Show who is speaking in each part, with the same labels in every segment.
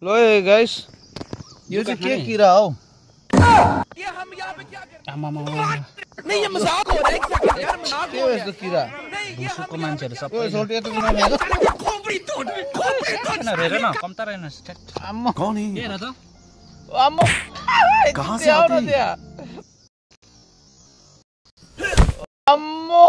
Speaker 1: लो guys ये जो क्या कीड़ा हो
Speaker 2: ये हम यहाँ पे क्या कर नहीं ये मजाक हो रहा है क्या कर यार मजाक
Speaker 1: के हो यस्तो कीड़ा
Speaker 2: नहीं ये
Speaker 3: मुसुकको मान्छेहरु
Speaker 1: ओ
Speaker 3: सबै
Speaker 1: सोल्टी त किन भयो
Speaker 2: खोपड़ी तोड़
Speaker 3: किन हेर न कम्ता रहेन
Speaker 1: अम्मा
Speaker 4: कौन है
Speaker 3: हेर त
Speaker 1: अम्मा
Speaker 4: कहाँ से आती है?
Speaker 1: अम्मो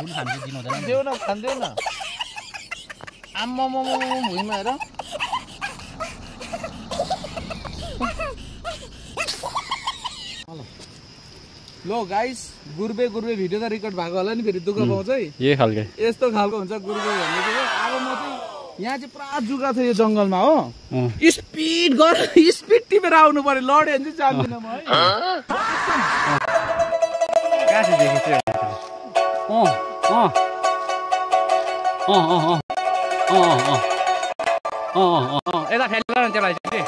Speaker 3: फुल खानु दिनु हुँदैन
Speaker 1: देऊ न खान्देऊ न आम्मा भुइँमा हेर लो गाइस गुर्बे भिडियो त रेकर्ड भएको होला नि फेरि दुःख पाउँछ है
Speaker 3: यही खालके
Speaker 1: यस्तो खालको हुन्छ गुर्बे भन्ने चाहिँ अब म चाहिँ यहाँ चाहिँ पुरा जुगा छ यो जंगलमा हो स्पिड टिपेर आउनु पर्यो लड्यो भने चाहिँ जान्दिनँ म है
Speaker 3: कहाँ से देखेछ यता खेलेर न त्यसलाई चाहिँ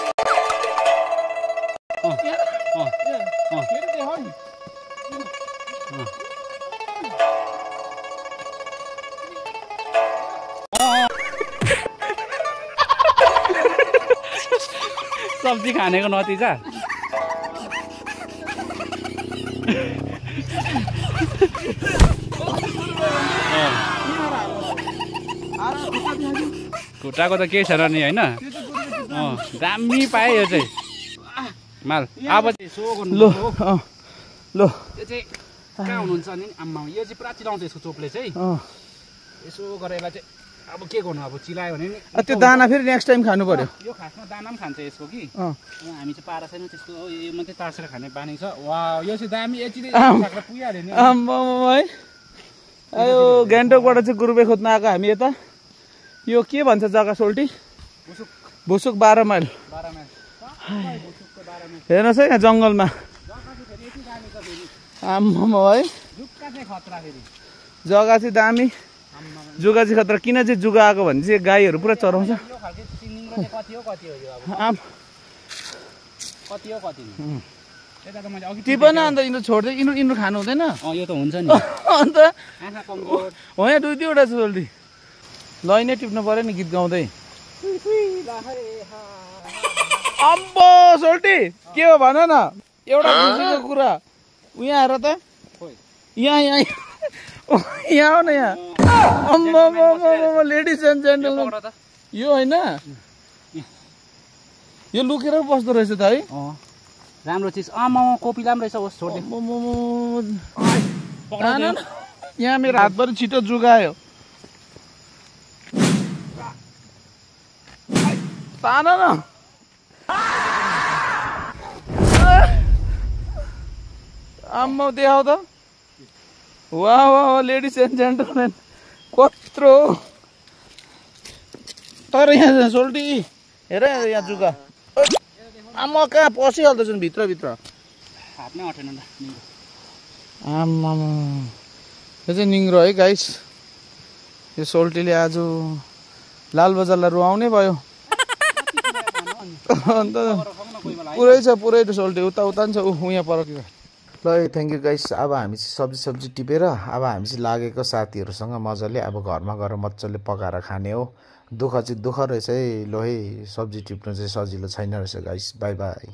Speaker 3: सब्जी खानेको नतिजा खुट्टाको त केही छैन नि होइन दामी पाए यो चाहिँ माल अब चाहिँ सो गर्नु
Speaker 1: लो लो
Speaker 3: यो चाहिँ कहाँ हुनुहुन्छ नि आम्मा यो चाहिँ पुरा चिलाउँछ यसको चोपले चाहिँ यसो गरेर यसलाई चाहिँ अब के गर्नु अब चिलायो भने नि
Speaker 1: त्यो दाना फेरि नेक्स्ट टाइम खानु पर्यो
Speaker 3: यो खासमा दाना पनि खान्छ यसको कि हामी चाहिँ पारा छैन त्यस्तो यो मात्रै तासेर खाने बानी छ वा यो चाहिँ दामी एकचोटि पुगिहाल्यो नि
Speaker 1: आम्मा है यो गान्तोकबाट चाहिँ गुरुबे खोज्न आएको हामी यता यो के भन्छ जग्गा सोल्टी भुसुक 12 माइल हेर्नुहोस् है यहाँ जङ्गलमा आम्मा है जग्गा चाहिँ दामी जुगा चाहिँ खतरा किन चाहिँ जुगा आएको भने चाहिँ गाईहरू पुरा चराउँछ टिप न अन्त यिनीहरू छोड्दै यिनीहरू खानु हुँदैन
Speaker 3: यो त हुन्छ नि
Speaker 1: अन्त हो यहाँ 2-3वटा छ सोल्टी लैनै टिप्नु पर्यो नि गीत गाउँदै अम्बो सोल्टी के हो भन न एउटा खुसीको कुरा यहाँ हेर त यहाँ आऊ न यहाँ अम्बो लेडिज एन्ड जेन्टलमेन यो होइन यो लुकेर बस्दो रहेछ त है
Speaker 3: राम्रो चिज आमा कोपिला पनि रहेछ होस् छोड्दै
Speaker 1: यहाँ मेरो हातबाट छिटो जुगायो तान न आम्मा देखाउ त वाह लेडिज एन्ड जेन्टलमेन कत्रो तर यहाँ सोल्टी हेर यहाँ जुगा आम्मा कहाँ पसिहाल्दैछ नि भित्रभित्र
Speaker 3: हातमै अटेन नि
Speaker 1: आम्मा यो चाहिँ निङ्ग्रो है गाइस यो सोल्टीले आज लालबजारलाई रुवाउनै भयो अन्त पुरै छ सोल्टी उता नि छ यहाँ पर ल थ्याङ्क यू गाइस अब हामी चाहिँ सब्जी टिपेर अब हामी चाहिँ लागेको साथीहरूसँग मजाले अब घरमा गएर मजाले पकाएर खाने हो दुःख चाहिँ दुःख रहेछ है लो है सब्जी टिप्नु चाहिँ सजिलो छैन रहेछ गाइस बाई बाई